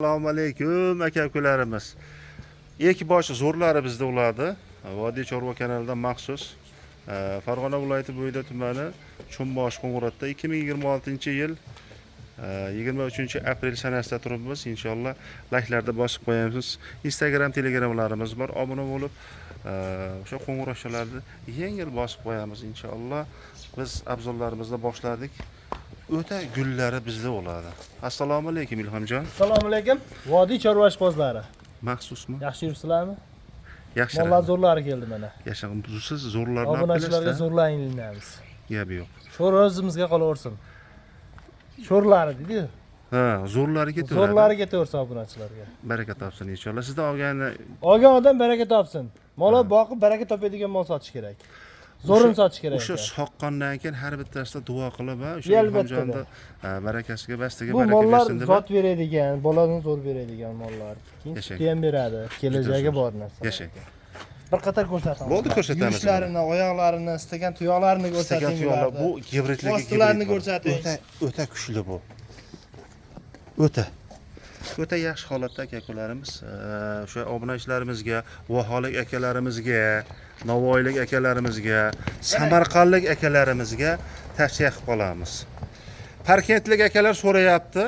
Assalomu alaykum aka ukalarimiz. Ek bosh zo'rlari bizda bo'ladi. Vodiy chorva kanalidan maxsus Farg'ona viloyati Bo'yda tumani Cho'nbosh Qo'ng'irotda 2026-yil 23 aprel sanasida turibmiz. Inshaalloh layklarda bosib qo'yamiz. Instagram, Telegramlarimiz bor. Obuna bo'lib, o'sha qo'ng'iroqchalarni yengil bosib qo'yamiz inshaalloh. Biz abzallarimizni boshladik. O'ta gullari bizda bo'ladi. Assalomu alaykum, Ilhomjon. Assalomu alaykum. Vodiy chorva ishqibozlari. Maxsusmi? Yaxshi yuribsizlarmi? Yaxshi. Mollar zo'rlari keldi mana. Yaxshi. Siz zo'rlarni olib Obunachilarga kelasizda. Zo'rlar ilinamiz. Gapi yo'q. Sho'r o'zimizga qolaversin. Sho'rlari deydi. Ha, zo'rlari ketaveradi. Zo'rlari ketaversin obunachilarga. Baraka topsin inshaalloh. Sizdan olgani Olgan odam baraka topsin. Mol boqib baraka topadigan mol sotish kerak. Zo'rini sotish kerak O'sha aka. Soqqandan keyin har bittasida duo qilib, ha, o'sha Albatta. Ilhomjonni, ha, barakasiga, bastiga Bu baraka mollar bersin deb. Zot beradigan, boladan zo'r beradigan mollar. Keyin Yashang. sutni ham beradi. Kelajagi Juda bor narsa. Yashang. Bir qator ko'rsatamiz. Bo'ldi, ko'rsatamiz. Yurishlarini, oyoqlarini, istagan tuyoqlarini Istagan ko'rsating. tuyoqlar Ularni. Bu gibridligi. Ostilarini Gibrid. ko'rsating. O'ta o'ta kuchli bu. O'ta. O'ta yaxshi holatda aka ukalarimiz, o'sha obunachilarimizga, voholik akalarimizga, Navoiylik akalarimizga, Samarqandlik akalarimizga tavsiya qilib qolamiz. Parkentlik akalar so'rayapti,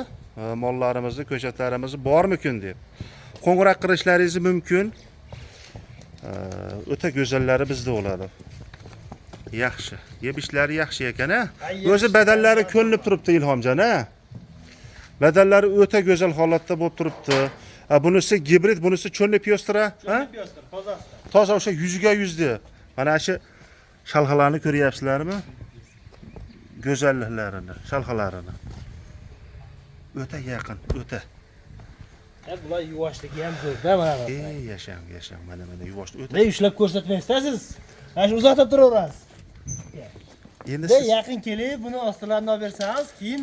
mollarimizni, ko'chatlarimizni bormikin deb. Qo'ng'iroq qilishlaringiz mumkin. O'ta go'zallari bizda bo'ladi. Yaxshi. Yeb ishlari yaxshi ekan, a? Ay, O'zi yeb badallari ishlari ko'rinib turibdi, Ilhomjon, a? Badallari o'ta go'zal holatda bo'lib turibdi. Ha, bunisi gibrid, bunisi чёрный пёстра, ha? Пёстр, tozasi. Toza o'sha yuziga yuzdi. Mana shu shalxalarni ko'ryapsizlarmi? Go'zalliklarini, shalxalarini. O'ta yaqin, o'ta. Ya bular yuvoshligi ham zo'rda mana bu. Ey, yashang, yashang. Mana mana yuvosh o'ta. Ne ushlab ko'rsatmaysizda siz? Mana shu uzoqda turaverasiz. Endi De siz yaqin kelib buni ostilarini olib bersangiz, keyin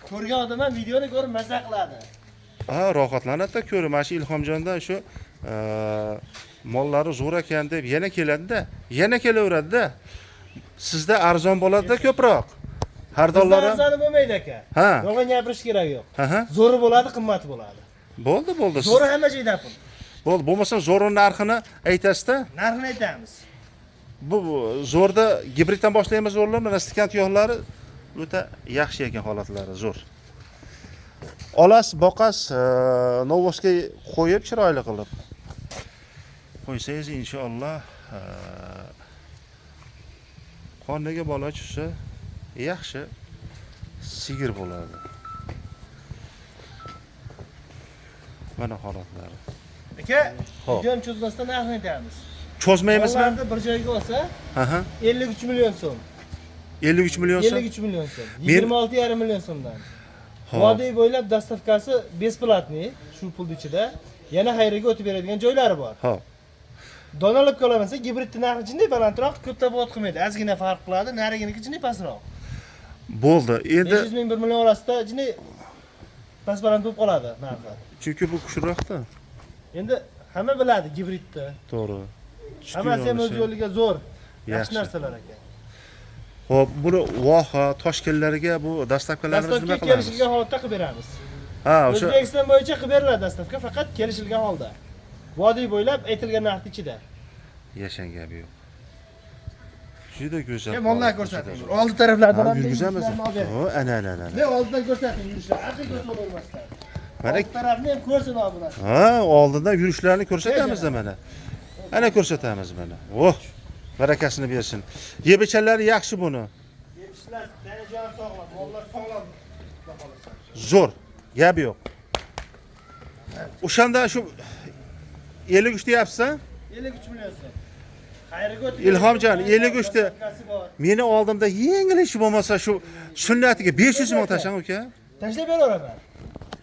ko'rgan odam ham videoni ko'rib maza qiladi. Ha, rohatlanadi ko'rib, mana shu Ilhomjondan shu mollari zo'r ekan deb yana keladi-da, yana kelaveradi-da. Sizda arzon bo'ladi-da ko'proq. Har Bizda dollari. arzoni bo'lmaydi aka. Ha. Yolg'on gapirish kerak yo'q. Ha. Zo'ri bo'ladi, qimmati bo'ladi. Bo'ldi, bo'ldi. Zo'ri hamma joyda pul. Bo'ldi, bo'lmasa zo'rni narxini aytasizda. Narxini aytamiz. Bu zo'rda gibriddan boshlaymiz zo'rlar, mana stikan tuyoqlari o'ta yaxshi ekan, holatlari zo'r. Olasiz, boqasiz, novvosga qo'yib chiroyli qilib. Qo'ysangiz inshaalloh, qorniga bola tushsa yaxshi sigir bo'ladi. Mana holatlari. Aka, Xo'p. videoni cho'zmasdan narxini aytamiz. Cho'zmaymizmi? Mollarni bir joyga olsa Ha. 53 million so'm. 53 million so'm. 53 million so'm. 26,5 million so'mdan. Xo'p. Vodiy bo'ylab доставка si бесплатный shu pulni ichida. Yana xayriga o'tib beradigan joylari bor. Xo'p. Donalab qolamansa gibridni narxi jinday balandroq, ko'p tafovut qilmaydi. Ozgina farq qiladi, nariginiki jinday pastroq. Bo'ldi. Endi 500 ming 1 million orasida jinday past baland bo'lib qoladi narxi. Chunki bu kuchliroqda. Endi hamma biladi gibridni. To'g'ri. Hammasi ham o'z yo'liga zo'r. Yaxshi Yaxshi. narsalar ekan. Xo'p, buni Voha, Toshkentlarga bu доставка larimizni Доставка nima qilamiz? Kelishilgan holatda qilib beramiz. Ha, o'sha O'zbekiston bo'yicha qilib beriladi доставка, faqat kelishilgan holda. Vodiy bo'ylab aytilgan narxni ichida. Yashang, gapi yo'q. Juda go'zal. Mollar holat, ko'rsating. juda zo'r. Oldi taraflardan Ha, ham yurgizamiz. yurishlarni olib bering. Ho, ana ana ana. Ne oldidan ko'rsating yurishlar, arqaga o'tavermasdan. Mana Oldi tarafni ham ko'rsin obunachi. ha, oldindan yurishlarni ko'rsatamiz mana. Ana ko'rsatamiz mana. Oh, barakasini bersin. Yeb ichanlari yaxshi buni. Yebishlar, danajon sog'lom, mollar sog'lom. Xudo xohlasa. Zo'r. Gapi yo'q. O'shanda shu 53 deyapsiz? 53 million so'm. Xayriga o'tib. Ilhomjon, 53 ta. Доставка si bor. Meni oldimda yengil ish bo'lmasa shu sunnatiga 500 ming tashlang, uka. Tashlab beraveraman.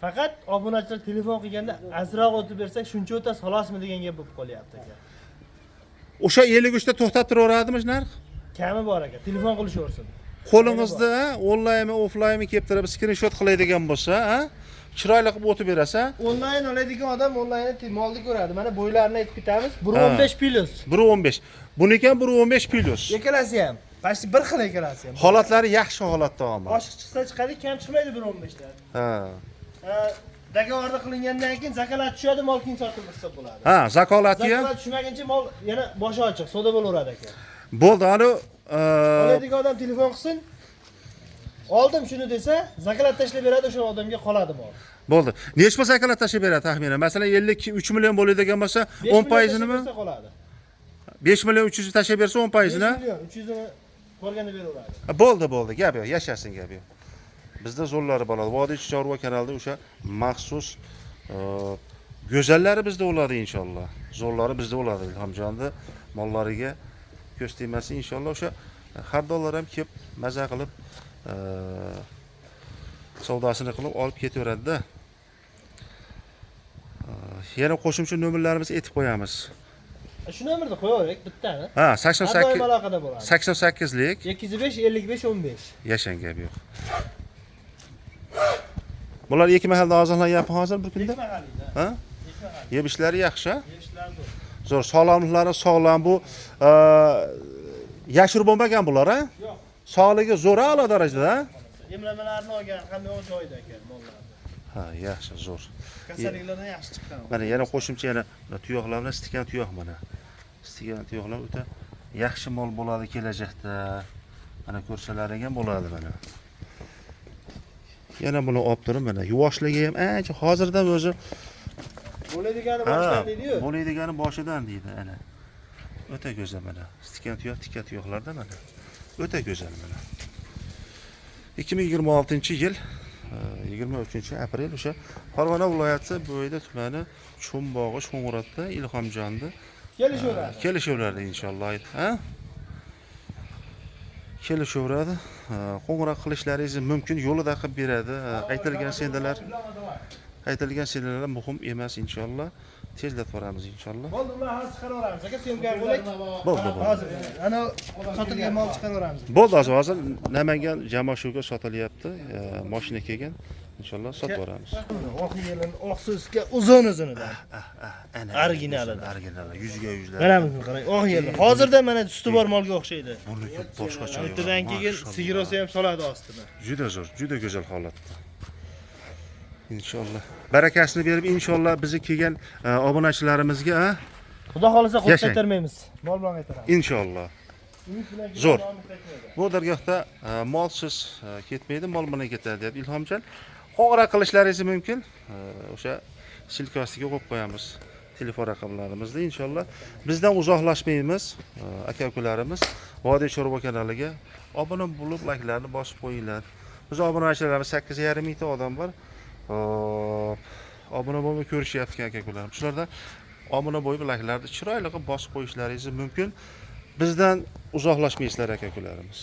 Faqat obunachilar telefon qilganda azroq o'tib bersak shuncha o'tasiz xolosmi degan gap bo'lib qolyapti aka. O'sha 53 ta to'xtab turaveradimi narx? Kami bor aka, telefon qilishaversin. Qo'lingizda onlaynmi, offlaynmi kelib turib skrinshot qiladigan bo'lsa, ha? Chiroyli qilib o'tib berasiz. Onlayn oladigan odam onlaynda molni ko'radi. Mana bo'ylarini aytib ketamiz. 1.15 plus. 1.15. Buniki ham 1.15 plus. Ikkalasi ham. Почти bir xil ikkalasi ham. Holatlari yaxshi holatda omad. Oshiq chiqsa chiqadi, kam chiqmaydi 1.15 dan. Ha. Ha, Договор da qilingandan keyin zakalat tushadi, mol keyin sotilsa bo'ladi. Ha, zakolati ham Zakalat tushmaguncha mol yana boshi ochiq, savdo bo'laveradi aka. Bo'ldi, ani Oladigan odam telefon qilsin. Oldim shuni desa, zakalat tashlab beradi, o'sha odamga qoladi mol. Bo'ldi. Nechi pul zakalat tashlab beradi taxminan? Masalan, 53 million bo'ladigan bo'lsa, 5 10 million foizinimi? tashlab bersa qoladi. 5 million 300 tashlab bersa 10 5 foizini? million 300 ini ko'rganda beraveradi. Ha, bo'ldi, bo'ldi. Gap yo'q, yashasin, gap yo'q. Bizda zo'rlari bo'ladi. Vodiy chorva kanalida o'sha maxsus go'zallari bizda bo'ladi inshaalloh. Zo'rlari bizda bo'ladi Ilhomjonni mollariga ko'z tegmasin inshaalloh. O'sha xaridorlar ham kelib maza qilib savdosini qilib olib ketaveradi-da. Yana qo'shimcha nomerlarimizni aytib qo'yamiz. Shu nomerni qo'yaveraylik bittani. Ha, Har doim 88 aloqada bo'ladi. 88lik 205 55 15. Yashang, gap yo'q. Bular ikki mahalda oziqlanyapti hozir bir kunda? Ikki mahallikda. Ha? Ikki mahallik. Yeb ishlari yaxshi, ha? Yeyishlar zo'r. Zo'r, sog'lomliklari sog'lom bu. Yashir bo'lmagan bular, ha? Yo'q. Sog'ligi zo'r a'lo darajada, ha? Emlamalarni olgan, hamma yoq joyida ekan mollar. Ha, yaxshi, zo'r. Kasalliklardan yaxshi chiqqan. Mana yana qo'shimcha yana tuyoqlar bilan stikan tuyoq mana. Stikan tuyoqlar o'ta yaxshi mol bo'ladi kelajakda. Mana ko'rsalaring ham bo'ladi mana. Yana buni olib turib mana yuvoshligi ham ancha hozirdan o'zi Bo'ladigani boshidan deydi-yu. Bo'ladigani boshidan deydi ana. O'ta go'zal mana. Stikan tuyoq, tika tuyoqlarda mana. O'ta go'zal mana. 2026-yil 23 aprel o'sha Farg'ona viloyati Bo'yda tumani Cho'mbog'i Qo'ng'irotda Ilhomjonni Kelishaveradi. Kelishaveradi inshaalloh. Ha? Kelishaveradi. Qo'ng'iroq qilishlaringiz mumkin, yo'lida qilib beradi. Aytilgan senalar muhim emas inshaalloh. Tezlatib boramiz inshaalloh. Bo'ldi, ular hozir chiqaraveramiz. Aka, съёмка bo'laylik. Bo'ldi, bo'ldi. Hozir ana sotilgan mol chiqaraveramiz. Bo'ldi, hozir Namangan Jamoshuvga sotilyapti. Mashina kelgan. Inshaalloh sotib boramiz. Oq yelin, oq so'sga uzun uzunidan. Ana Originalidan. Originali. Yuzga yuzlar. Mana buni qarang, oq yelin. Hozirda mana suti bor molga o'xshaydi. Buniki boshqacha. Ertadan keyin Mashalloh. sigir olsa ham soladi ostini. Juda zo'r, juda go'zal holatda. Inshaalloh. Barakasini berib inshaalloh bizni kelgan obunachilarimizga, ha? Xudo xolasa qo'l Yashang. qaytarmaymiz. Mol bilan qaytaramiz. Inshaalloh. Umid bilan kelgan Zo'r. noumid qaytmaydi. Bu dargohda molsiz ketmaydi, mol bilan ketadi deyapti Ilhomjon. Qo'ng'iroq qilishlaringiz mumkin. O'sha ссылка ostiga qo'yib qo'yamiz telefon raqamlarimizni inshaalloh. Bizdan uzoqlashmaymiz, aka ukalarimiz. Vodiy chorva kanaliga obuna bo'lib, layklarni bosib qo'yinglar. Biz obunachilarimiz 8,5 mingta odam bor. Hop, obuna bo'lmay ko'rishyapti aka ukalarimiz. Shulardan obuna bo'lib, layklarni chiroyli qilib bosib qo'yishlaringiz mumkin. Bizdan uzoqlashmaysizlar aka ukalarimiz.